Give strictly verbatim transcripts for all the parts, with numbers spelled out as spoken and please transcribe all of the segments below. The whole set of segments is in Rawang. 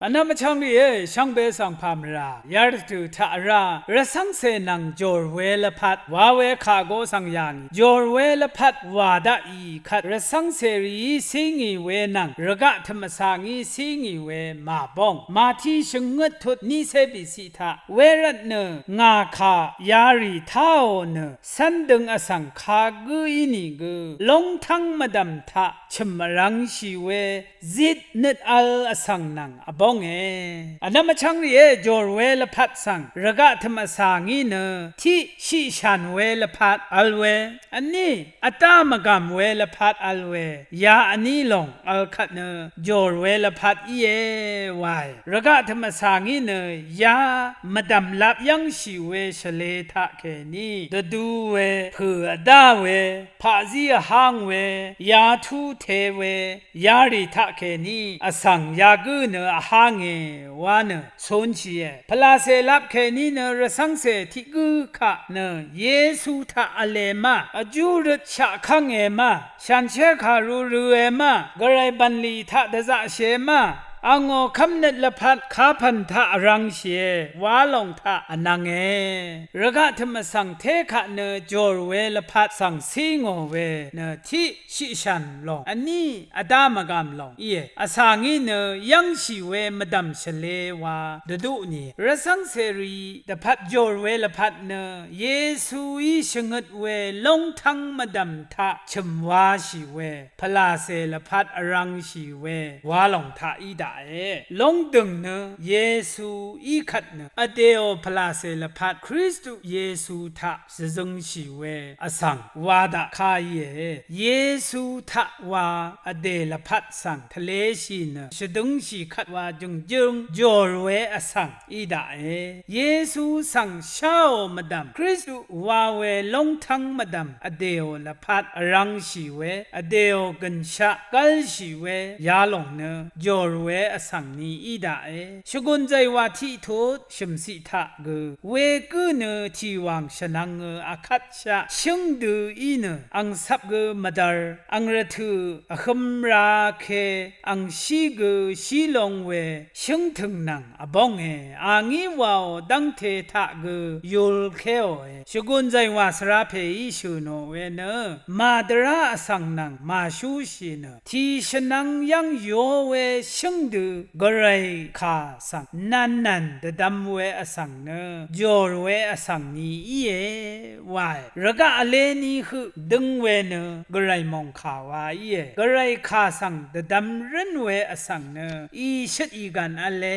Vnvm vchvng rìé, shvngbe svng pà mvrà yarvtø̀ taq vrá rvcv́ngcè nvng jòr we lvpat wa we kà go svng yà ngì. Jòr we lvpat wà daqì kvt rvcv́ngcè rìí cí ngì we nvng rvgaq tø̀m vsà ngí cí ngì we màbóng. Màti shvngøt tut nícé bìciq taq wervtnø ngà kà yarì táò nø cv́n døng vsvng kagǿ ínìgø lóngtv́ng mvdv̀m taq chø̀m vrv̄ngshì we zit nøt vl vsvng nvng vbónge. Vnvm vchvng rìé, jòr we lvpat svng rvgaq tø̀m vsà ngí nø tiq shiqshàn we lvpat vl we, vní vdá mvgàm we lvpat vl we, ya vní lòng vl kvt nø jòr we lvpat íe wae. Rvgaq tø̀m vsà ngí nø ya mvdv̀mlap yv́ngshì we shvlē taqkèní dvdu we, pø̀ vdá we, paqzí vháng we, yatú te we, yarì taqkèní vsvng yagǿ nø vhánge wa nø cunshìe. Pvlàcè lap kèní nø rvcv́ngcè tiq gǿ kaq nø Yesu taq v̄le ma, vjú røt shaqkv́nge ma, shanshér kàru røe ma, gvray bv̀nlì taq dvzaqshìe ma, angò kv́mnøt lvpat kapv̀n taq vrv̄ngshìe wa lòng taq vnvnge. Rvgaq tø̀m vsvng té kaq nø jòr we lvpat svng cí ngò we nø tiq shiqshàn lòng, vní vdá mvgàm lòng íe. Vsà ngí nø yv́ngshì we mvdv̀m shvlē wa dvduq nìe. Rvcv́ngcèrì dvpvt jòr we lvpat nø Yesuí shvngøt we lóngtv́ng mvdv̀m taq chø̀m washì we, pvlàcè lvpat vrv̄ngshì we wa lòng taq í daqe. Lóngdø̀ng nø Yesu í kvt nø vdèò pvlàcè lvpat Kristu Yesu taq shvzøngshì we vsvng wa daq ká íe. Yesu taq wa vdè lvpat svng tvleshì nø shvdøngshì kvt wa jø̀ngjǿng jòr we vsvng í daqe. Yesu svng sháò mvdv̀m, Kristu wa we lóngtv́ng mvdv̀m vdèò lvpat vrv̄ngshì we, vdèò gø̀nshaq gv́lshì we yalòng nø jòr we vsvng ni í daqe. Shvgùn zàywà tiqtut shø̀mciq taq gø wegǿ nø tìwàng shvnvngø akvtshaq shǿng dø í nø ang cvp gø mvdvr, ang rvtø̀ vhø̄m ra ke, angshí gø shí long we shǿngtø̀ng nvng vbónge. Angí wàò dv́ngte taq gø yulkéòe. Shvgùn zàywà svrapèí shø̀ nò we nø màdvrá vsvng nvng màshúshì nø tì shvnvng yv́ng yo we shǿng dø gvray kà svng nv̀nnv̀n dvdvm we vsvng nø jòr we vsvng ni íe wae. Rvgaq vleni høq døng we nø gvray mòngkà wa íe. Gvray kà svng dvdvm rǿn we vsvng nø ìshøt ìgv̀n v̄le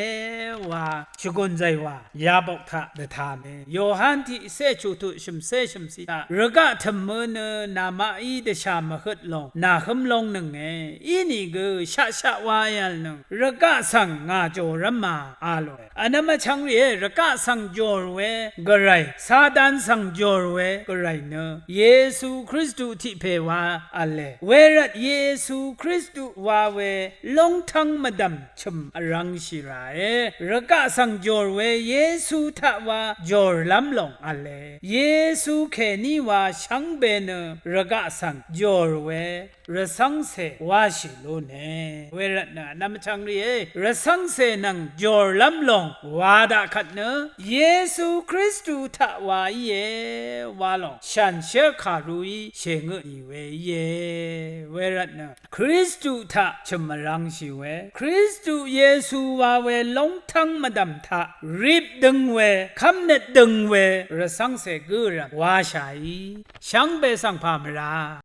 wa shvgùn zàywà yabok taq dvtame. Yohan tiqcé chuqtut shø̀mcé shø̀mciq taq, rvgaq tø̀mø nø namaqí dvshà mvhøt lòng nàhǿm lóngnønge. Inìgø shaqshaq wa yv̀lnøng rvgaq svng ngà jòrv́ma a lòe. Vnvm vchvng rìé, rvgaq svng jòr we gvray, Satan svng jòr we gvray nø Yesu Kristu tiq pè wa v̄le. Wervt Yesu Kristu wa we lóngtv́ng mvdv̀m chø̀m vrv̄ngshì ràe. Rvgaq svng jòr we Yesu taq wa jòrlv́m lòng v̄le. Yesu kèní wa shvngbe nø rvgaq svng jòr we rvcv́ngcè wáshì lúne. Wervtnø vnvm vchvng rìé, rvcv́ngcè nvng jòrlv́m lòng wa daq kvt nø Yesu Kristu taq wa íe wa lòng shanshér kàruí shèngøt nì we íe. Wervtnø Kristu taq chø̀m vrv̄ngshì we, Kristu Yesu wa we lóngtv́ng mvdv̀m taq rip døng we, kv́mnøt døng we, rvcv́ngcè gǿ rv̀m washàí shvngbe svng pà mvrà